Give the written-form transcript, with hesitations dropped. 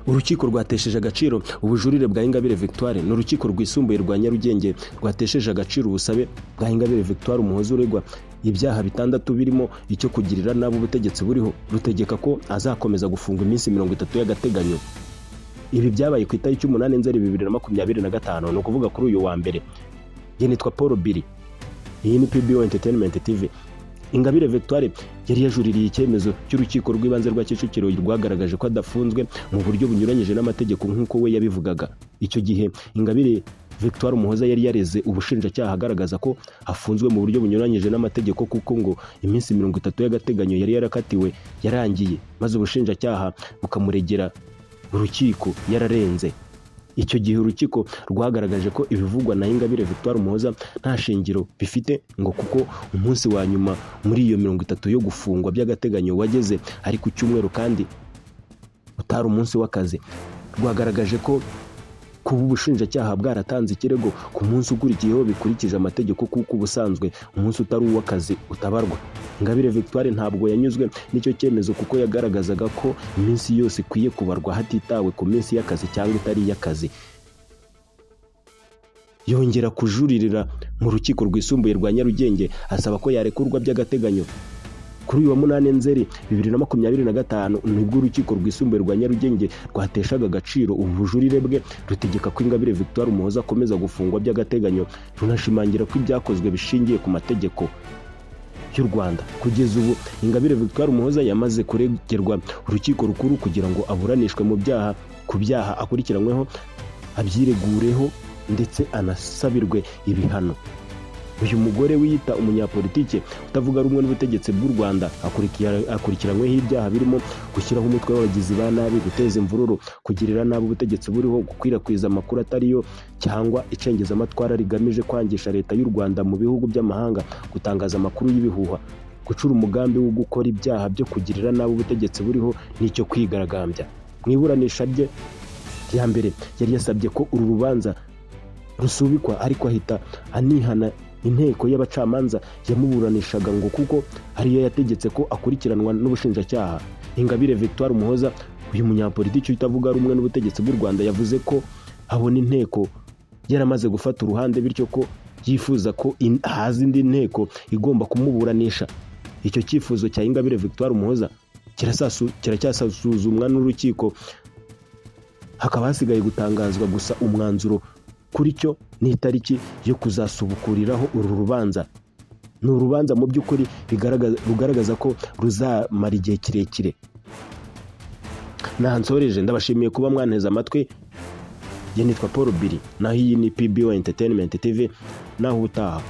Urukiko rwatesheje agaciro ubujurire bwa Ingabire Victoire. Ni urukiko rwisumbuye rwa Nyarugenge rwatesheje agaciro ubusabe bwa Ingabire Victoire Umuhoza uregwa ibyaha bitandatu birimo icyo kugirira nabi ubutegetsi buriho, rutegeka ko azakomeza gufungwa iminsi 30 y'agateganyo. Ibi byabaye ku itariki 8 Nzeri 2025, ni ukuvuga kuri uyu wa mbere. Njye nitwa Paul Biri, iyi ni PBO Entertainment TV. Ingabire Victoire yari yajuririye icyemezo cy'urukiko rw'ibanze rwa Kicukiro rwagaragaje ko adafunzwe mu buryo bunyuranyije n'amategeko nk'uko we yabivugaga. Icyo gihe Ingabire Victoire Umuhoza yari yareze ubushinjacyaha agaragaza ko afunzwe mu buryo bunyuranyije n'amategeko, kuko ngo iminsi 30 y'agateganyo yari yarakatiwe yarangiye, maze ubushinjacyaha bukamuregera urukiko yararenze. Icyo gihe urukiko rwagaragaje ko ibivugwa na Ingabire Victoire Umuhoza nta shingiro bifite, ngo kuko umunsi wa nyuma muri iyo 30 yo gufungwa by'agateganyo wageze ari ku cyumweru kandi utari umunsi w'akazi. Rwagaragaje ko kuba ubushinjacyaha bwaratanze ikirego ku munsi ukurikiyeho bikurikije amategeko, kuko ubusanzwe umunsi utari uw'akazi utabarwa. Ingabire Victoire ntabwo yanyuzwe n'icyo cyemezo, kuko yagaragazaga ko iminsi yose ikwiye kubarwa hatitawe ku minsi y'akazi cyangwa itari iy'akazi. Yongera kujuririra mu rukiko rwisumbuye rwa Nyarugenge asaba ko yarekurwa by'agateganyo. Kuri uyu wa 8 Nzeri 2025 nibwo urukiko rwisumbuye rwa Nyarugenge rwateshaga agaciro ubu bujurire bwe, rutegeka ko Ingabire Victoire Umuhoza akomeza gufungwa by'agateganyo, runashimangira ko ibyakozwe bishingiye ku mategeko y'u Rwanda. Kugeza ubu Ingabire Victoire Umuhoza yamaze kuregerwa urukiko rukuru kugira ngo aburanishwe mu byaha ku byaha akurikiranyweho, abyiregureho ndetse anasabirwe ibihano. Uyu mugore wiyita umunyapolitike utavuga rumwe n'ubutegetsi bw'u Rwanda akurikiranyweho ibyaha birimo gushyiraho umutwe w'abagizi ba nabi, guteza imvururu, kugirira nabi ubutegetsi buriho, gukwirakwiza amakuru atariyo cyangwa icengezamatwara rigamije kwangisha leta y'u Rwanda mu bihugu by'amahanga, gutangaza amakuru y'ibihuha, gucura umugambi wo gukora ibyaha byo kugirira nabi ubutegetsi buriho n'icyo kwigaragambya. Mu iburanisha rye rya mbere yari yasabye ko uru rubanza rusubikwa, ariko ahita anihana inteko y'abacamanza yamuburanishaga, ngo kuko ariyo yategetse ko akurikiranwa n'ubushinjacyaha. Ingabire Victoire Umuhoza, uyu munyapolitiki utavuga rumwe n'ubutegetsi bw'u Rwanda, yavuze ko abona inteko yaramaze gufata uruhande, bityo ko yifuza ko haza indi nteko igomba kumuburanisha. Icyo cyifuzo cya Ingabire Victoire Umuhoza kiracyasuzumwa n'urukiko, hakaba hasigaye gutangazwa gusa umwanzuro kuri cyo n'itariki yo kuzasubukuriraho uru rubanza. Ni urubanza mu by'ukuri rugaragaza ko ruzamara igihe kirekire. Nsoreje, ndabashimiye kuba mwanteze amatwi. Njye nitwa Paul Biri, naho iyi ni PBO Entertainment TV. Naho ubutaha.